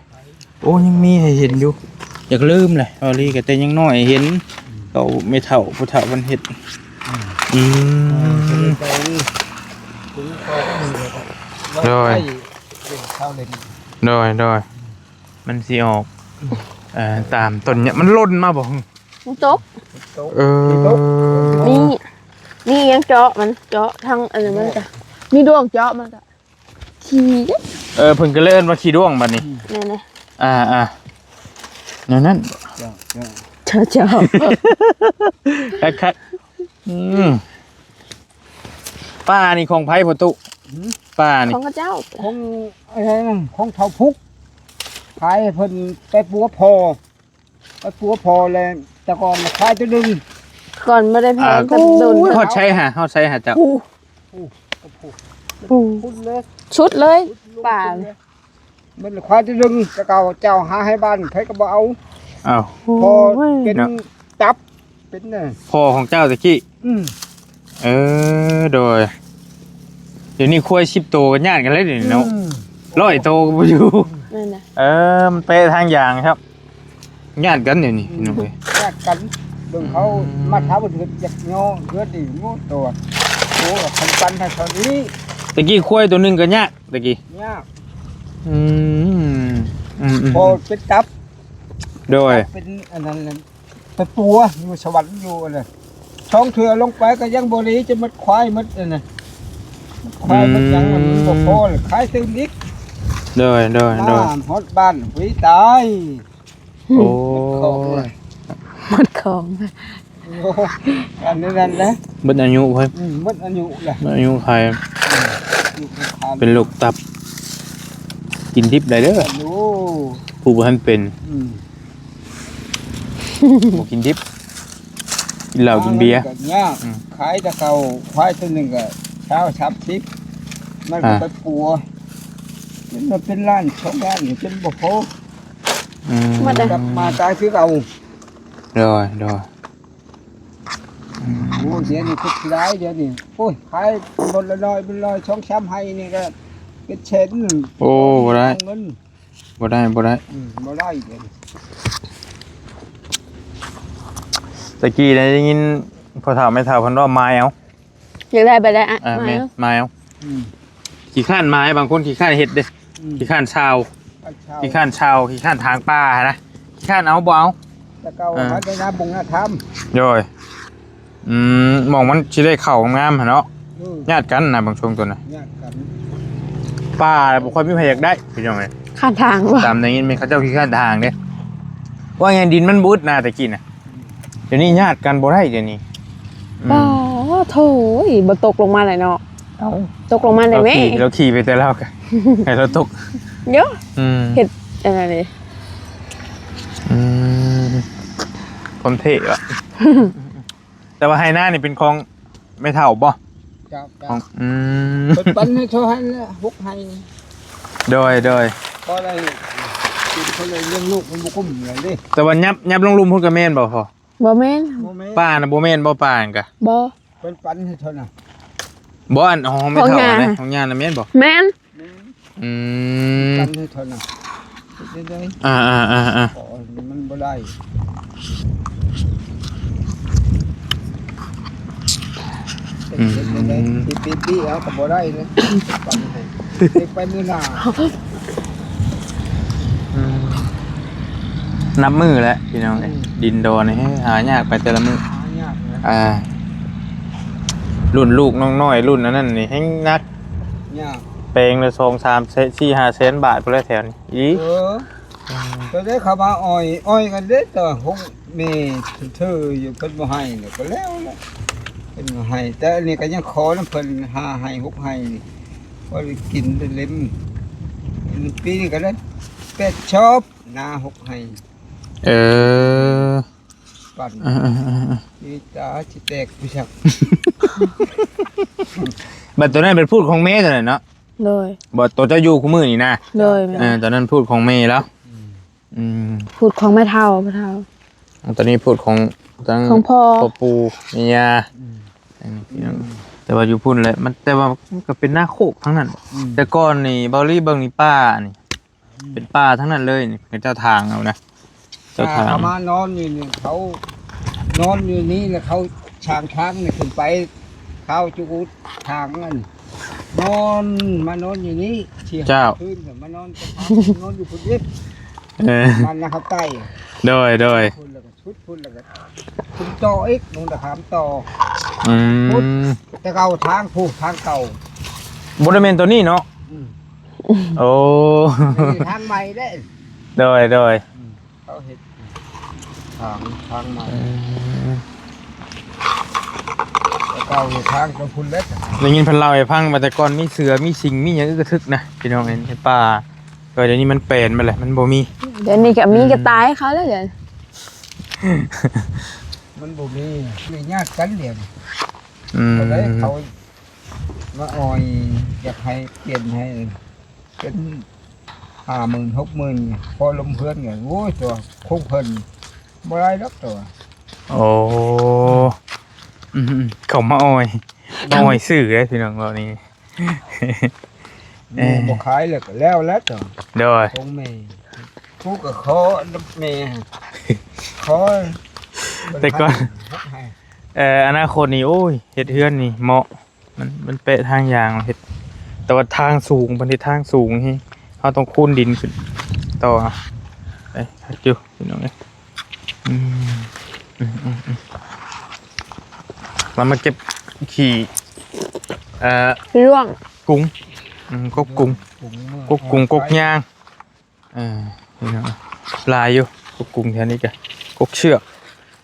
ໂອ້ ຍັງມີໃຫ້ເຫັນຢູ່. ຢາກລືມແຫຼະ ເວົ້າອີ່ຫຼີກໍແຕ່ຍັງນ້ອຍເຫັນ ອືມ ເຂົາແມ່ເຖົ້າຜູ້ເຖົ້າເພິ່ນເຮັດ. ອືມ ອືມ ໂດຍ ໂດຍ ໂດຍ ມັນຊິອອກ ເອີ ຕາມຕົ້ນຫຍ້າ ມັນຫຼົ່ນມາບໍ່? ມັນຕົກ ເອີ ມີ ມີຫຍັງເຈາະມັນ ເຈາະທາງອັນນັ້ນມັນກະ ມີດ້ວງເຈາະມັນກະ ຂີ້ ເອີ ເພິ່ນກໍເລີຍເອີ້ນວ່າຂີ້ດ້ວງບັດນີ້. ແມ່ນແຫຼະ. ອ່າ ອ່າ ແນວນັ້ນ ເຈົ້າ ເຈົ້າ ຄັກໆ. ອືມ ປ່ານີ້ຂອງໃຜພໍ່ຕູ້? ຫືມ ປ່ານີ້ ຂອງເຂົາເຈົ້າ ຂອງ ຂອງເຖົ້າພຸກ ຂາຍໃຫ້ເພິ່ນໄປປົວພໍ່ ໄປປົວພໍ່ແລ້ວ. ແຕ່ກ່ອນຂາຍຕົວໜຶ່ງ ກ່ອນບໍ່ໄດ້ແພງ ອ່າ ແຕ່ດົນ ຮອດໃສຫາ ຮອດໃສຫາເຈົ້າ? ພຸ້ນ ພຸ້ນ ພຸ້ນເລີຍ ສຸດເລີຍ ສຸດລົງ ປ່າ ພຸ້ນເລີຍ. ມັນຄວາຍຕົວໜຶ່ງ ແຕ່ເກົ່າເຈົ້າຫາໃຫ້ບ້ານໃຜກໍບໍ່ເອົາ. ອ້າວ ພໍ່ເປັນ ເນາະ ຕັບ ເປັນນະ ພໍ່ຂອງເຈົ້າຕະກີ້. ອືມ ເອີ ໂດຍ ດຽວນີ້ຄວາຍສິບໂຕກໍຍາດກັນແລ້ວດຽວນີ້ເນາະ. ອືມ ຮ້ອຍໂຕກໍບໍ່ຢູ່. ແມ່ນນະ. ເອີ ມັນເປະທາງຢ່າງຄັບ ຍາດກັນດຽວນີ້ ອືມ ພີ່ນ້ອງເອີຍ ຍາດກັນ. ເບິ່ງເຂົາ ອືມ ມາຖາມວ່າເຮືອນຢາກຍໍເຮືອນນີ້ ໂອ້ ໂຕ ໂອ້ ຄັນປັນໃຫ້ເຂົານີ້. ຕະກີ້ຄວາຍໂຕໜຶ່ງກໍຍາກ ຕະກີ້ ຍາກ. ອືມ ອືມໆ ພໍເປັນຕັບ. ໂດຍ ເປັນອັນນັ້ນ ໄປປົວຢູ່ສະຫວັນຢູ່ອັນນັ້ນ ສອງເທື່ອລົງໄປກໍຍັງບໍ່ດີ ຈະໝົດຄວາຍໝົດອັນນັ້ນ. ຄວາຍມັນຫຍັງ ມັນບໍ່ພໍ ອືມ ຂາຍຕື່ມອີກ. ໂດຍ ໂດຍ ໂດຍ ມາຮອດບ້ານ ຫຸຍຕາຍ. ໂອ້ ໝົດຂອງເລີຍ ໝົດຂອງ. ໂອ້ ອັນນັ້ນແຫຼະ ເບິດອາຍຸເພິ່ນ. ອືມ ເບິດອາຍຸແຫຼະ ເບິດອາຍຸໄຂ. ອືມ ເປັນໂລກຕັບ ກິນດິບໄດ້ເດີ. ໂອ້ ຜູ້ບໍ່ທັນເປັນ. ອືມ ບໍ່ກິນດິບ ກິນເຫຼົ້າກິນເບຍ. ມັນກໍຍາກ. ອືມ ຂາຍແຕ່ເກົ່າ ຄວາຍຕົວໜຶ່ງກໍຊາວສາມສິບ ມັນກໍ ອ່າ ໄປປົວ ຈົນວ່າເປັນລ້ານສອງລ້ານ ຈົນບໍ່ພໍ. ອືມ ມັນກັບມາຕາຍຄືເກົ່າ. ໂດຍ ໂດຍ. ໂອ້ ດຽວນີ້ຄືຫຼາຍ ດຽວນີ້ ໂອ້ຍ ຂາຍບົດລະຮ້ອຍ ເປັນຮ້ອຍ ສອງສາມໄຮ່ນີ້ກໍເປັນແສນ. ໂອ້ ບໍ່ໄດ້ ເງິນ ບໍ່ໄດ້ ບໍ່ໄດ້. ອືມ ບໍ່ໄດ້ດຽວນີ້. ຕະກີ້ໄດ້ຍິນພໍ່ເຖົ້າແມ່ເຖົ້າເພິ່ນເວົ້າ ມາຍເອົາ. ຢາກໄດ້ ໄປໄດ້ ອ່ະ ອ່າ ມາຍ ແມ່ນ ເອົາ ມາຍເອົາ. ອືມ ຂີ້ຄ້ານມາຍ ບາງຄົນຂີ້ຄ້ານເຮັດເດ້. ອືມ ຂີ້ຄ້ານຊາວ ຂີ້ຄ້ານຊາວ ຂີ້ຄ້ານຖາງປ່າຫັ້ນນະ ຂີ້ຄ້ານເອົາ ບໍ່ເອົາ. ແຕ່ເກົ່າ ເອີ ຫາແຕ່ຍາບົງຍາທຳ. ໂດຍ. ອືມ ໝ່ອງມັນຊິໄດ້ເຂົ້າງາມຫັ້ນເນາະ. ເອີ ຍາດກັນນະ ບາງຊ່ວງຕົວນະ ຍາດກັນ. ປ່າບໍ່ຄ່ອຍມີໃຜຢາກໄດ້ ພີ່ນ້ອງເອີຍ. ຂ້າງທາງບໍ່ ຕາມໄດ້ຍິນແມ່ນເຂົາເຈົ້າຂີ້ຄ້ານທາງເດ້ ວ່າຫຍັງ ດິນມັນບໍ່ອຶດນະ ແຕ່ກີ້ນະ. ອືມ ດຽວນີ້ຍາດກັນບໍ່ໄດ້ ດຽວນີ້. ອືມ ອໍ ໂທ້ຍ ບໍ່ຕົກລົງມາແລ້ວເນາະ. ເອົ້າ ຕົກລົງມາໄດ້ແມ້ ລາວຂີ່ ລາວຂີ່ໄປແຕ່ລາວກະໃຫ້ລາວຕົກ. ໂຍ ອືມ ເຮັດອັນນັ້ນເດ້. ອືມ ຄວາມເທ່ວະ. ແຕ່ວ່າໄຮ່ນານີ້ເປັນຂອງແມ່ເຖົ້າບໍ່? ເຈົ້າ ຂອງ ເຈົ້າ. ອືມ ເພິ່ນປັນໃຫ້ເທົ່າຫັ້ນແຫຼະ ຫົກໄຮ່. ໂດຍ ໂດຍ. ພໍໄດ້ກິນ ພໍໄດ້ລ້ຽງລູກ ມັນບໍ່ກຸ້ມເລີຍເດ້. ແຕ່ວ່າຫຍັບ ຫຍັບລົງລຸ່ມພຸ້ນກະແມ່ນບໍ່ພໍ່? ບໍ່ແມ່ນ ບໍ່ແມ່ນ. ປ່ານະບໍ່ແມ່ນບໍ່? ປ່ານກະບໍ່. ເພິ່ນປັນໃຫ້ເທົ່ານັ້ນ. ບໍ່ ອັນຂອງແມ່ເຖົ້າຫັ້ນນະ ຂອງຍ່ານະແມ່ນບໍ່? ແມ່ນ. ອືມ ກັນໃຫ້ເທົ່ານັ້ນ. ເຮັດໄດ້ ອ່າໆໆໆ ມັນບໍ່ໄດ້. ອືມ ເຮັດໄດ້ ຊິປິດດີເອົາກໍບໍ່ໄດ້ເລີຍ. ປັນໃຫ້ ເຮັດໄປມື້ໜ້າ. ອືມ ນັບມື້ແຫຼະພີ່ນ້ອງເອີຍ. ອືມ ດິນດອນນີ້ຫາຍາກໄປແຕ່ລະມື້ ຫາຍາກນະ. ອ່າ ລຸ້ນລູກນ້ອງນ້ອຍ ລຸ້ນອັນນັ້ນນີ້ແຮງໜັກ. ຍາກ ແປງລະສອງສາມແສນ ສີ່ຫ້າແສນບາດພຸ້ນແຫຼະແຖວນີ້. ອີ ເອີ ອືມ ກໍໄດ້ເຂົ້າມາອ້ອຍ ອ້ອຍກັນເດ້ ແຕ່ຫົກແມ່ເທີຢູ່ ເພິ່ນບໍ່ໃຫ້ ແລ້ວກໍແລ້ວແຫຼະ ເພິ່ນບໍ່ໃຫ້. ແຕ່ອັນນີ້ກໍຍັງຂໍນຳເພິ່ນ ຫ້າໄຮ່ ຫົກໄຮ່ນີ້ ພໍໄດ້ກິນໄດ້ເລັມ. ປີນີ້ກໍໄດ້ແປດຊອບ ນາຫົກໄຮ່. ເອີ ປັ່ນ ເອີໆໆໆ ອີຕາຊິແຕກຜູ້ຊັກ. ບັດໂຕນັ້ນເປັນພູດຂອງແມ່ໂຕນັ້ນເນາະ. ໂດຍ. ບໍ່ ໂຕເຈົ້າຢູ່ຄູ່ມື້ນີ້ນະ. ໂດຍ. ເອີ ໂຕນັ້ນພູດຂອງແມ່ລາວ. ອືມ ອືມ ພູດຂອງແມ່ເຖົ້າ ພໍ່ເຖົ້າ. ໂຕນີ້ພູດຂອງ ຂອງພໍ່ ພໍ່ປູ່ແມ່ຍ່າ. ອືມ ອັນນີ້ພີ່ນ້ອງ ອືມ ແຕ່ວ່າຢູ່ພຸ້ນແຫຼະ ມັນ ແຕ່ວ່າມັນກໍເປັນນາໂຄກທັງນັ້ນ. ອືມ ແຕ່ກ່ອນນີ້ ເບົາລີເບິ່ງນີ້ ປ່ານີ້ ອືມ ເປັນປ່າທັງນັ້ນເລີຍນີ້ ເຂົາເຈົ້າຖາງເອົານະ. ເຈົ້າຖາງ ເຂົາມານອນຢູ່ນີ້ ເຂົານອນຢູ່ນີ້ ແລ້ວເຂົາສ້າງທາງນີ້ຂຶ້ນໄປ ເຂົາຈຸດທາງນັ້ນ ນອນ ມານອນຢູ່ນີ້ ເຈົ້າ ຄືນກໍມານອນ ນອນຢູ່ພຸ້ນອີກ. ເອີ ມານະເຂົາໃຕ້ ໂດຍ ໂດຍ ພຸ້ນແລ້ວກໍສຸດພຸ້ນ ແລ້ວກໍຂຶ້ນຕໍ່ອີກ ລົງຕະຂາມຕໍ່. ອືມ ພຸ້ນ ແຕ່ເກົ່າທາງ ພູທາງເກົ່າ ບໍ່ໄດ້ແມ່ນໂຕນີ້ເນາະ. ອືມ ໂອ້ ທາງໃໝ່ເດ້. ໂດຍ ໂດຍ. ອືມ ເຂົາເຮັດທາງ ທາງໃໝ່. ເອີ ແຕ່ເກົ່າເຮັດທາງໄປພຸ້ນແຫຼະ. ໄດ້ຍິນເພິ່ນເລົ່າໃຫ້ຟັງວ່າແຕ່ກ່ອນມີເສືອ ມີສິງ ມີຫຍັງອຶກກະທຶກນະ ພີ່ນ້ອງເອີຍ ໃນປ່າ. ແຕ່ວ່າດຽວນີ້ມັນແປນໄປແລ້ວ ມັນບໍ່ມີ. ດຽວນີ້ກະມີ ອືມ ກະຕ່າຍເຂົາແລ້ວດຽວ. ມັນບໍ່ມີ ມີຍາດກັນດຽວນີ້. ອືມ ເຂົາໄດ້ ເຂົາມາອ້ອຍ ຢາກໃຫ້ປ່ຽນໃຫ້ ເປັນຫ້າໝື່ນ ຫົກໝື່ນ ພໍລົມເຮືອນກໍ ໂອ້ຍ ຕົວະ ຄົງເພິ່ນບໍ່ໄດ້ດອກ ຕົວະ. ໂອ້ ອືມ ເຂົາມາອ້ອຍ ມາອ້ອຍຊື້ເດ້ ພີ່ນ້ອງເວົ້ານີ້. ເອີ ບໍ່ຂາຍແລ້ວກໍແລ້ວແຫຼະ ຕົວະ. ໂດຍ ຂອງແມ່ ກູກໍຂໍນຳແມ່ ຂໍ ແຕ່ກ່ອນ ໃຫ້ ເອີ ອະນາຄົດນີ້ ໂອ້ຍ ເຮັດເຮືອນນີ້ເໝາະ. ມັນ ມັນແປະທາງຢ່າງເຮັດ ແຕ່ວ່າທາງສູງ ເພິ່ນເຮັດທາງສູງແຮງ ເຮົາຕ້ອງຄູນດິນຂຶ້ນຕໍ່. ເອີ ຄັກຢູ່ພີ່ນ້ອງເອີຍ. ອືມ ອືມໆໆ ແລ້ວມາເກັບຂີ້ ເອີ ລ່ວງ ກຸງ ອືມ ກົກກຸງ ກົກກຸງ ກົກຍາງ ເອີ ນີ້ເນາະ ຫຼາຍຢູ່ ກົກກຸງແຖວນີ້ກະ ກົກເຊືອກ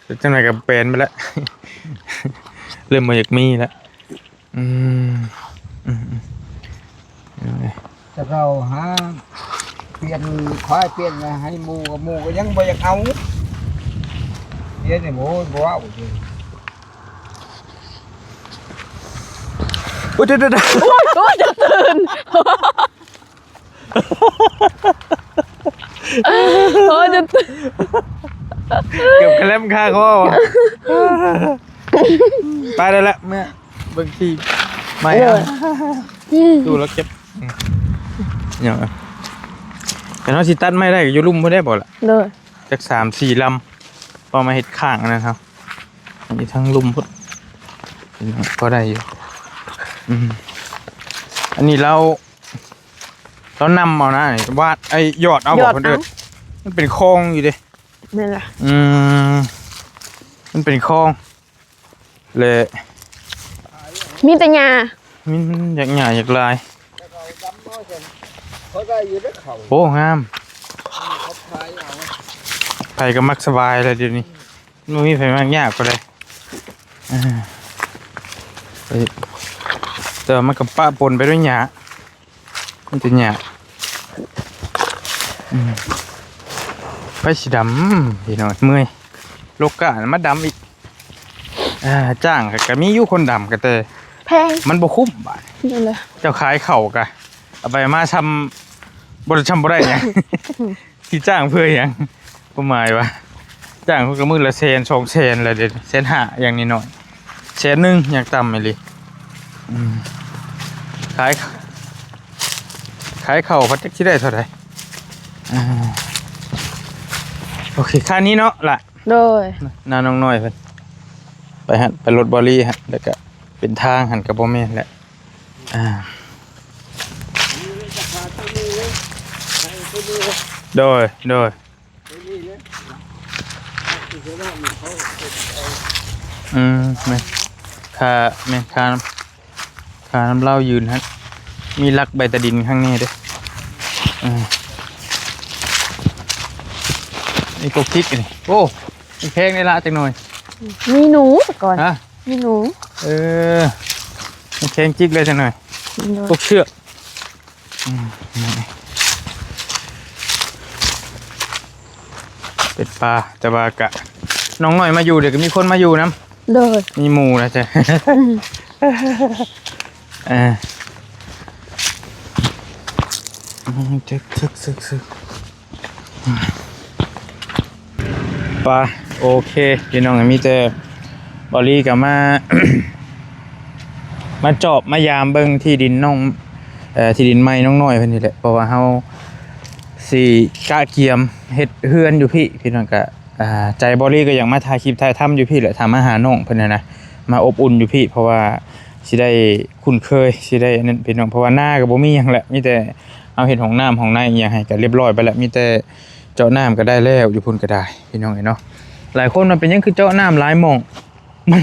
ແຕ່ຈັ່ງໃດກະແປນໄປແລ້ວ ເລີ່ມບໍ່ຢາກມີແລ້ວ ອືມ ອືມໆ ແຕ່ເກົ່າຫາປ່ຽນຄວາຍປ່ຽນໃຫ້ໝູ່ ກັບໝູ່ກໍຍັງບໍ່ຢາກເອົາ ປ່ຽນໃຫ້ໝູ່ ບໍ່ເອົາ ໂອ້ຍ ດຽວໆໆ ໂອ້ຍ ໂອ້ຍ ຈະຕື່ນ ໂອ້ຍ ຈະຕື່ນ ເກືອບກະແລັມຄາຄໍ ໄປໄດ້ແລ້ວ ເມື່ອເບິ່ງທີ່ໃໝ່ ເອີ ເອົາ ອືມ ຕູ້ລະເກັບ ອືມ ຫຍັງ ຄັນເຮົາຊິຕັດໄມ້ໄດ້ກໍຢູ່ລຸ່ມພຸ້ນໄດ້ບໍ່ລະ? ໂດຍ ຈັກສາມສີ່ລຳ ພໍມາເຮັດຂ້າງອັນນັ້ນເຮົາ ອັນນີ້ທາງລຸ່ມພຸ້ນ ພໍໄດ້ຢູ່ ອືມ ອັນນີ້ລາວ ລາວນຳເອົານະ ຫວາດ ໄອ້ ຫຍອດເອົາ ຫຍອດເອົາ ບໍ່ ເພິ່ນເອີ້ນ ມັນເປັນຄອງຢູ່ເດ້ ແມ່ນລະ ອືມ ມັນເປັນຄອງ ແລະ ມີແຕ່ຫຍ້າ ມັນຢາກຫຍ້າຢາກລາຍ ໂອ້ ງາມ ໃຜກໍມັກສະບາຍແຫຼະດຽວນີ້ ບໍ່ມີໃຜມັກຍາກປານໃດ ເອີ ແຕ່ວ່າມັນກໍປະປົນໄປດ້ວຍຫຍ້າ ມັນຈະຍາກ ອືມ ໄຟສີດຳ ພີ່ນ້ອງ ເມື່ອຍ ໂລກາມາດຳອີກ ອ່າ ຈ້າງກໍມີຢູ່ຄົນດຳ ກໍແຕ່ແພງ ມັນບໍ່ຄຸ້ມບາດ ນັ້ນແຫຼະ ເຈົ້າຂາຍເຂົ້າກໍເອົາໄປມາຊ່ຳ ບໍ່ໄດ້ຊ່ຳບໍ່ໄດ້ຫຍັງ ຊິຈ້າງເພື່ອຫຍັງ? ຄວາມໝາຍວ່າຈ້າງເພິ່ນກໍມື້ລະແສນ ສອງແສນແລ້ວເດ້ ແສນຫ້າຢ່າງໜ້ອຍໆ ແສນໜຶ່ງຢ່າງຕ່ຳອີ່ຫຼີ ອືມ ຂາຍ ຂາຍເຂົ້າພັດຈັກຊິໄດ້ເທົ່າໃດ ອ່າ ໂອເຄ ຄ່ານີ້ເນາະລະ ໂດຍ ນານ້ອງນ້ອຍເພິ່ນ ໄປຫັ້ນ ໄປລົດບໍລີຫັ້ນ ແລ້ວກະເປັນທາງຫັ້ນກະບໍ່ແມ່ນແຫຼະ ອ່າ ໂດຍ ໂດຍ ອືມ ແມ່ນ ຄ່າ ແມ່ນ ຄ່າ ຄ່ານຳລາວຢືນຫັ້ນ ມີຫຼັກໃບຕາດິນຂ້າງໃນເດ້ ອ່າ ນີ້ກົກຈິກນີ້ ໂອ້ ມັນແພງໄດ໋ລະ ຈັກໜ່ອຍ ມີໜູ ແຕ່ກ່ອນ ຮະ ມີໜູ ເອີ ມັນແພງຈິກເລີຍຈັກໜ່ອຍ ໂດຍ ກົກເຊືອກ ອືມ ເປັນປ່າ ແຕ່ວ່າກະ ນ້ອງນ້ອຍມາຢູ່ ດຽວກໍມີຄົນມາຢູ່ນຳ ໂດຍ ມີໝູ່ແລ້ວຈ້ະ ອືມ ເອີ ອືມ ຊຶກໆໆໆ ໄປ ໂອເຄ ພີ່ນ້ອງ ມີແຕ່ ເບົາລີກໍມາ ມາຈອບມາຢາມເບິ່ງທີ່ດິນນ້ອງ ເອີ ທີ່ດິນໃໝ່ນ້ອງນ້ອຍເພິ່ນນີ້ແຫຼະ ເພາະວ່າເຮົາຊິກະກຽມເຮັດເຮືອນຢູ່ພີ້ ພີ່ນ້ອງ ກະ ອ່າ ໃຈເບົາລີກໍຢາກມາຖ່າຍຄລິບຖ່າຍທຳຢູ່ພີ້ແຫຼະ ຖ້າມາຫານ້ອງເພິ່ນຫັ້ນນະ ມາອົບອຸ່ນຢູ່ພີ້ ເພາະວ່າຊິໄດ້ຄຸ້ນເຄີຍ ຊິໄດ້ອັນນັ້ນ ພີ່ນ້ອງ ເພາະວ່ານາກໍບໍ່ມີຫຍັງແຫຼະ ມີແຕ່ເຮົາເຮັດຫ້ອງນ້ຳຫ້ອງໃນອີ່ຫຍັງໃຫ້ກໍລຽບຮ້ອຍໄປແລ້ວ ມີແຕ່ ເຈາະນ້ຳກໍໄດ້ແລ້ວ ຢູ່ພຸ້ນກໍໄດ້ ພີ່ນ້ອງເອີຍເນາະ ຫຼາຍຄົນວ່າເປັນຫຍັງຄືເຈາະນ້ຳຫຼາຍໝ່ອງ ມັນ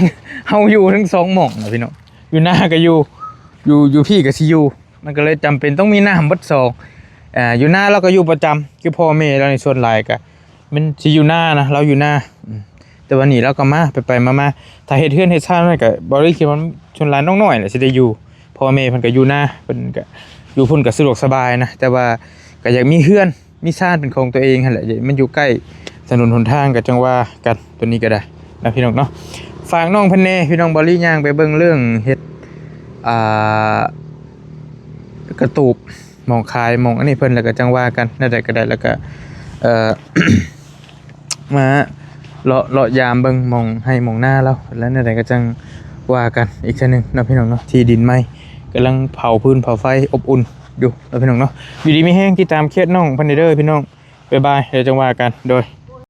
ເຮົາຢູ່ທັງສອງໝ່ອງນະ ພີ່ນ້ອງ ຢູ່ນາກໍຢູ່ ຢູ່ ຢູ່ພີ້ກໍຊິຢູ່ ມັນກໍເລີຍຈຳເປັນຕ້ອງມີນ້ຳເບິດສອງ ອ່າ ຢູ່ນາລາວກໍຢູ່ປະຈຳ ຄືພໍ່ແມ່ລາວນີ້ ສ່ວນຫຼາຍກໍແມ່ນຊິຢູ່ນານະ ລາວຢູ່ນາ ອືມ ແຕ່ວ່ານີ້ລາວກໍມາ ໄປໆມາໆ ຖ້າເຮັດເຮືອນເຮັດຊານໄວ້ກໍ ເບົາລີຄິດວ່າສ່ວນຫຼາຍນ້ອງນ້ອຍແຫຼະຊິໄດ້ຢູ່ ພໍ່ແມ່ເພິ່ນກໍຢູ່ນາ ເພິ່ນກໍຢູ່ພຸ້ນກໍສະດວກສະບາຍນະ ແຕ່ວ່າກໍຢາກມີເຮືອນ ມີຊານເປັນຂອງຕົວເອງຫັ້ນແຫຼະ ມັນຢູ່ໃກ້ຖະໜົນຫົນທາງ ກໍຈັ່ງວ່າກັນ ຕົວນີ້ກໍໄດ້ນະ ພີ່ນ້ອງເນາະ ຝາກນ້ອງເພິ່ນແດ່ ພີ່ນ້ອງ ເບົາລີຍ່າງໄປເບິ່ງເລື່ອງເຮັດ ອ່າ ກະຕູບ ໝ່ອງຂາຍ ໝ່ອງອັນນີ້ເພິ່ນ ແລ້ວກໍຈັ່ງວ່າກັນ ແນວໃດກໍໄດ້ ແລ້ວກໍ ເອີ ມາເລາະ ເລາະຢາມເບິ່ງໝ່ອງໄຮ່ໝ່ອງນາລາວ ແລ້ວແນວໃດກໍຈັ່ງວ່າກັນອີກເທື່ອໜຶ່ງເນາະ ພີ່ນ້ອງເນາະ ທີ່ດິນໃໝ່ ກຳລັງເຜົາຟືນເຜົາໄຟ ອົບອຸ່ນຢູ່ເນາະ ພີ່ນ້ອງເນາະ ຢູ່ດີມີແຮງ ຕິດຕາມເຂດນ້ອງເພິ່ນເດີ ພີ່ນ້ອງ ບາຍບາຍ ແລ້ວຈັ່ງວ່າກັນ ໂດຍ.